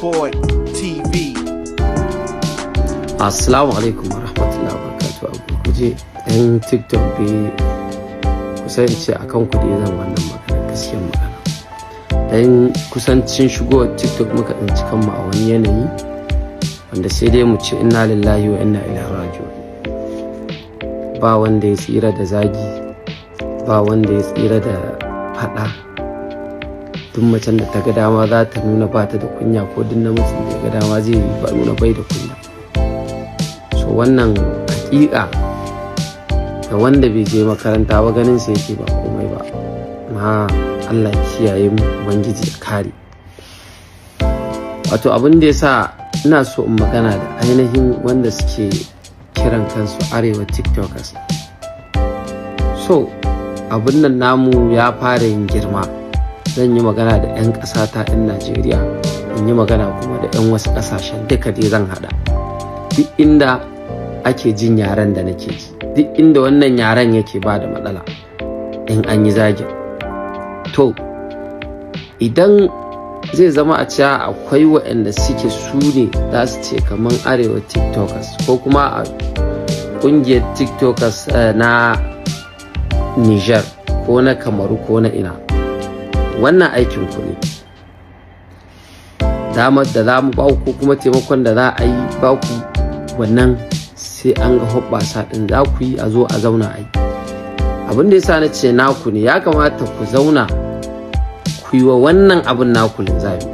Boy TV. Assalamu alaikum wa rahmatullahi wa barakatuh. A gurguje, yan TikTok dai, kusan ce akan ku dai zan wannan magana. Gaskiyar magana, dan kusancin shigowar TikTok muka tsinci kanmu a wani yanayi wanda sai dai mu ce inna lillahi wa inna ilaihi raji'un. Ba wanda ya tsira da zagi, ba wanda ya tsira da fada. Duk macen da ta ga dama za ta nuna ba ta da kunya, ko duk namijin da ya ga dama zai ba nuna bai da kunya. So wannan hakika ga wanda bai je makaranta ba, ganin sa yake ba komai ba. Ma Allah kiyaye mu, Ubangiji ya kare. Wato abin da yasa ina so in magana da ainihin wanda suke kiran kansu Arewa TikTokers, so abin nan namu ya fara yin girma. Zan yi magana da 'yan ƙasa ta 'yan Najeriya, in yi magana kuma da 'yan wasu ƙasashen, duka dai zan haɗa. Duk inda ake jin yaren da nake ji, duk inda wannan yaren yake ba da matsala in an yi zagin. To idan zai zama a cewa akwai waɗanda suke su ne za su ce kamar Arewa TikTokers ko kuma a ƙungiyar TikTokers na Niger ko na Kamaru ko na ina, wannan aikin ku ne. Damar da za mu ba ku ko kuma taimakon da za a yi ba ku, wannan sai an ga hoɓɓasa ɗin za ku yi, a zo a zauna a yi. Abin da yasa na ce naku ne, ya kamata ku zauna ku yi wa wannan abin naku linzami.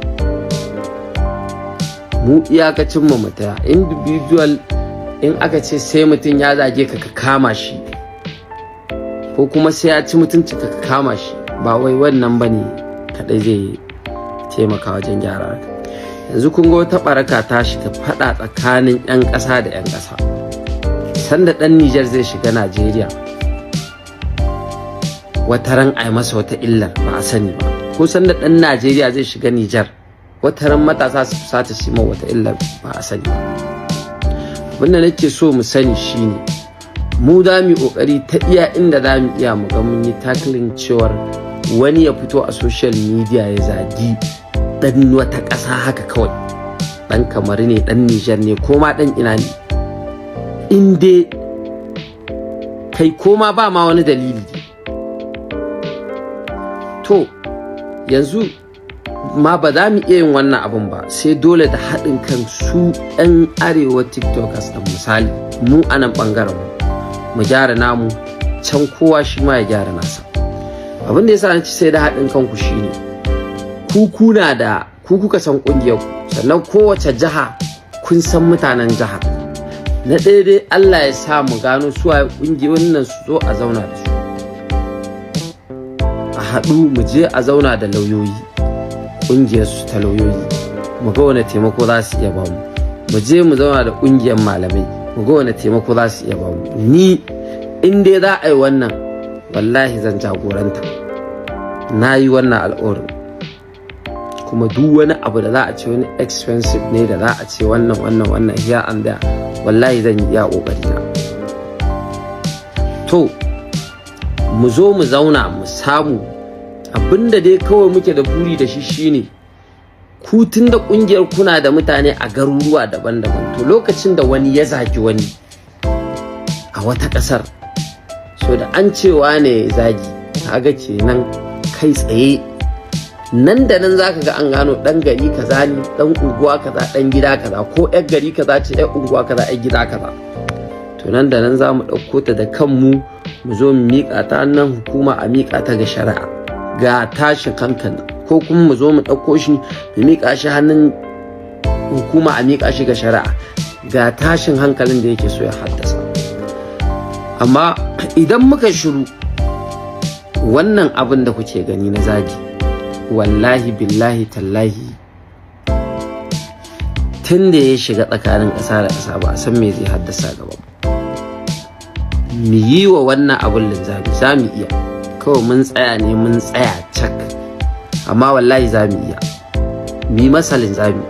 Mu iyakacin mu mutaya individual, in aka ce sai mutum ya zage ka ka kama shi, ko kuma sai ya ci mutunci ka ka kama shi, ba wai wannan bane kadai zai taimaka wajen gyara. Yanzu kun ga wata baraka ta shiga fada tsakanin 'yan ƙasa da 'yan ƙasa. Sanda ɗan Nijar zai shiga Najeriya, wata ran a masa wata illar ba a sani ba, ko sanda ɗan Najeriya zai shiga Nijar, wata ran matasa su fusata su ma wata illar ba a sani ba. Abinda nake so mu sani shine, mu za mu yi ƙoƙari ta iya inda za mu iya mu ga mun yi tackling cewar wani ya fito a social media ya zagi ɗan wata ƙasa haka kawai, ɗan Kamar ne, ɗan Nijar ne, ko ma ɗan ina ne, in dai kai ko ma ba ma wani dalili. To yanzu ma ba za mu iya yin wannan abun ba sai dole da haɗin kan su 'yan Arewa TikTokers da misali mu a nan ɓangaren mu, mu gyara namu can, kowa shi ma ya gyara nasa. Abin da yasa na ci sai da haɗin kanku shine, ku kuna da ku kuka san ƙungiyar ku, sannan kowace jiha kun san mutanen jihar. Na ɗaya dai, Allah ya sa mu gano su waye ƙungiyoyin nan, su zo a zauna da su, a haɗu mu je a zauna da lauyoyi, ƙungiyar su ta lauyoyi, mu ga wani taimako za su iya bamu. Mu je mu zauna da ƙungiyar malamai, mu ga wani taimako za su iya bamu. Ni in dai za a yi wannan, wallahi zan jagoranta. Na yi wannan al'aurin. Kuma duk wani abu da za a ce wani expensive ne, da za a ce wannan wannan wannan here and there, wallahi zan yi iya ƙoƙari na. To mu zo mu zauna mu samu. Abinda dai kawai muke da buri da shi shine, ku tun da kungiyar kuna da mutane a garuruwa daban-daban, to lokacin da wani ya zagi wani a wata ƙasar, so da an cewa ne zagi, kaga kenan kai tsaye nan da nan zaka ga an gano dan gari kaza ne, dan unguwa kaza, dan gida kaza, ko yar gari kaza ce, yar unguwa kaza, yar gida kaza. To nan da nan za mu ɗauko ta da kanmu, mu zo mu miƙa ta nan hukuma, a miƙa ta ga shari'a, ga tashin hankali, ko kuma mu zo mu ɗauko shi mu miƙa shi hannun hukuma, a miƙa shi ga shari'a, ga tashin hankalin da yake so ya haddasa. Amma idan muka shiru, wannan abin da kuke gani na zagi, wallahi billahi tallahi, tun da ya shiga tsakanin ƙasa da ƙasa, ba a san me zai haddasa gaba. Mu yi wa wannan abin linzami, za mu iya. Kawai mun tsaya ne, mun tsaya cak, amma wallahi za mu iya mu yi masa linzami.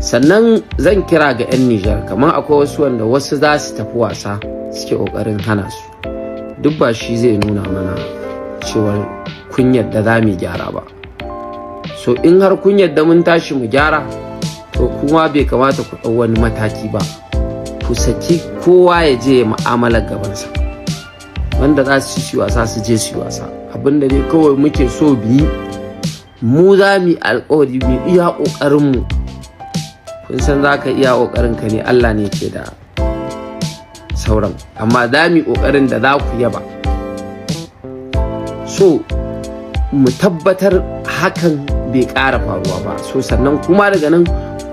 Sannan zan kira ga 'yan Nijar, kamar akwai wasu wanda wasu za su tafi wasa suke ƙoƙarin hana su. Duk ba shi zai nuna mana cewar kun yarda za mu gyara ba. So in har kun yadda mun tashi mu gyara, to kuma bai kamata ku ɗau wani mataki ba. Ku saki kowa ya je ya mu'amalar gabansa. Wanda za su yi wasa, su je su yi wasa. Abinda dai kawai muke so biyi, mu za mu yi alkawari mu iya ƙoƙarinmu. Kun san za ka iya ƙoƙarin ka ne, Allah ne ke da sauran, amma za mu yi ƙoƙarin da za ku yaba. So mu tabbatar hakan bai ƙara faruwa ba. So sannan kuma daga nan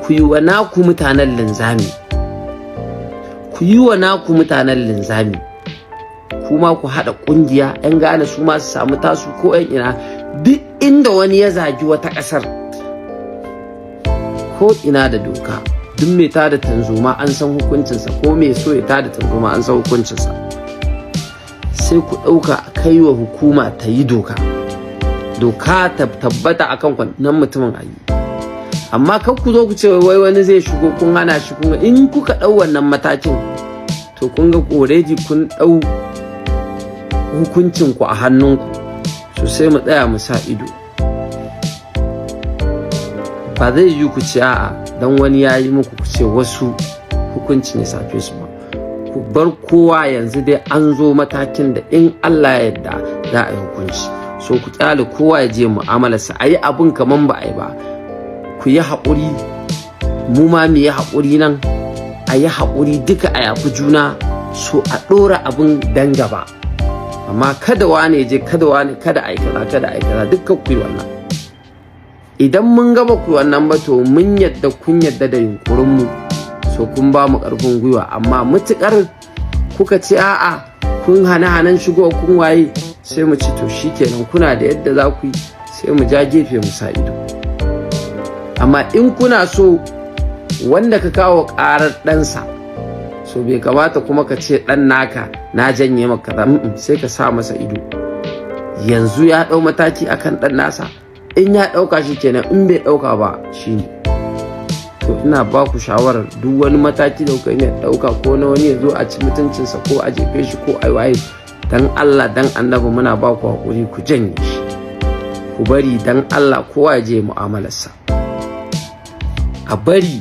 ku yi wa naku mutanen linzami, ku yi wa naku mutanen linzami. Kuma ku haɗa ƙungiya, 'yan gane su ma su samu tasu, ko 'yan ina, duk inda wani ya zagi wata ƙasar, ko ina da doka. Duk mai tada tanzoma an san hukuncinsa, ko mai so ya tada tanzoma an san hukuncinsa. Sai ku ɗauka a kai wa hukuma ta yi doka, doka ta tabbata akan wannan mutumin a yi. Amma kar ku zo ku ce wai wani zai shigo, kun hana shi. Kun in kuka ɗau wannan matakin, to kun ga already kun ɗau hukuncin ku a hannunku. So sai mu tsaya mu sa ido. Ba zai yi ku ce a'a, dan wani ya yi muku, ku ce wasu hukuncin ya safe su ba. Ku bar kowa. Yanzu dai an zo matakin da in Allah ya yarda za a yi hukunci. So ku kyale kowa ya je mu'amalarsa, a yi abin kaman ba a yi ba. Ku yi haƙuri, mu ma mu yi haƙuri nan, a yi haƙuri duka, a yafi juna. So a ɗora abin dan gaba, amma kada wane je, kada wane, kada a yi kaza, kada a yi kaza, dukkan ku yi wannan. Idan mun gaba ku wannan ba, to mun yadda kun yadda da yunkurin mu, so kun ba mu ƙarfin gwiwa. Amma mutukar kuka ce a'a, kun hana hanan shigo, kun waye, sai mu ci to shikenan, kuna da yadda za ku yi, sai mu ja gefe mu sa ido. Amma in kuna so wanda ka kawo ƙarar ɗansa, so bai kamata kuma ka ce ɗan naka na janye maka kaza. Sai ka sa masa ido. Yanzu ya ɗau mataki akan ɗan nasa? In ya ɗauka, shi kenan. In bai ɗauka ba, shine. To ina ba ku shawarar duk wani mataki da kuka iya ɗauka, ko na wani ya zo a ci mutuncinsa, ko a jefe shi, ko a waye, dan Allah dan Annabi muna ba ku hakuri, ku janye shi, ku bari dan Allah kowa ya je mu'amalarsa. A bari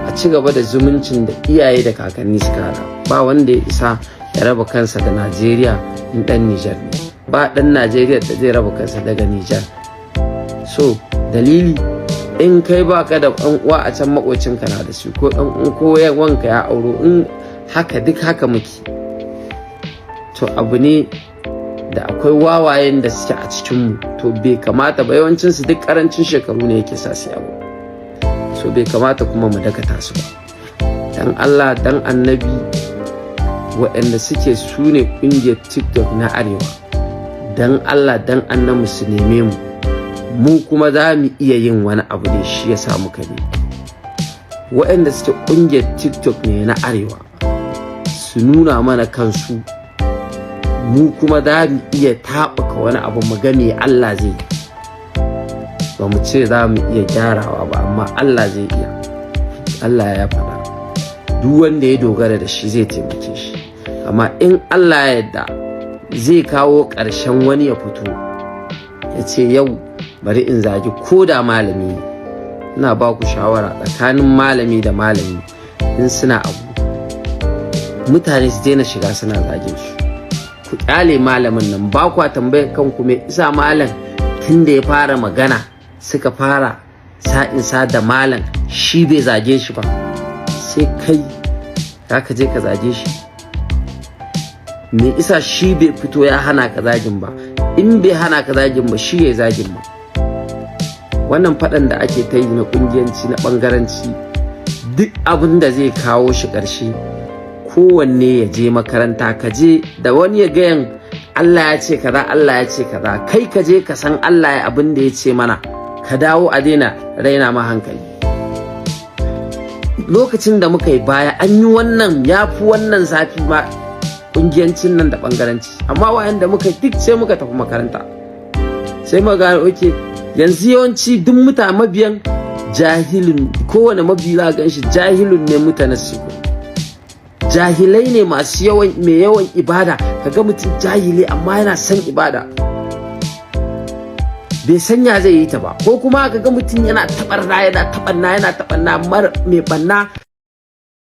a ci gaba da zumuncin da iyaye da kakanni suka hada. Ba wanda ya isa ya raba kansa da Najeriya in dan Nijar ne. Ba dan Najeriya da zai raba kansa daga Nijar. So dalili, in kai baka da ɗan uwa a can, makocinka na da shi, ko ɗan ko wanka ya auro. In haka duk haka muke. To abu ne da akwai wawayen da suke a cikinmu, to bai kamata ba. Yawancinsu duk karancin shekaru ne yake sa su abu. So bai kamata kuma mu dakata su ba. Dan Allah dan Annabi, waɗanda suke su ne ƙungiyar TikTok na Arewa, dan Allah dan Annabi su neme mu. Mu kuma za mu iya yin wani abu ne, shi ya sa muka ne. Waɗanda suke ƙungiyar TikTok ne na Arewa, su nuna mana kansu, mu kuma za mu iya taɓuka wani abu, mu ga me Allah zai yi. Ba mu ce za mu iya gyarawa ba, amma Allah zai iya. Allah ya faɗa, duk wanda ya dogara da shi zai taimake shi. Amma in Allah ya yarda zai kawo ƙarshen wani ya fito ya ce yau bari in zagi ko da malami ne. Ina ba ku shawara, tsakanin malami da malami in suna abu, mutane su daina shiga suna zagin su. Ku kyale malamin nan. Ba kwa tambayar kanku me isa malam tun da ya fara magana suka fara sa'insa da malam, shi bai zage shi ba, sai kai za ka je ka zage shi? Me isa shi bai fito ya hana ka zagin ba? In bai hana ka zagin ba, shi ya zagin ba. Wannan faɗan da ake ta yi na ƙungiyanci, na ɓangaranci, duk abin da zai kawo shi ƙarshe, kowanne ya je makaranta. Ka je da wani ya gayan Allah ya ce kaza, Allah ya ce kaza, kai ka je ka san Allah ya abin da ya ce mana, ka dawo a daina raina ma hankali. Lokacin da muka yi baya an yi wannan, ya fi wannan zafi ma, ƙungiyancin nan da ɓangaranci. Amma wayanda muka duk sai muka tafi makaranta, sai muka gane, okay, yanzu yawanci duk mutane mabiyan jahilun, kowane mabiyi za gan shi jahilun ne. Mutane su jahilai ne masu yawan mai yawan ibada. Kaga mutum jahili amma yana son ibada. Bai sanya zai yi ta ba, ko kuma ka ga mutum yana taɓarna, yana taɓanna, yana taɓanna, mai ɓanna.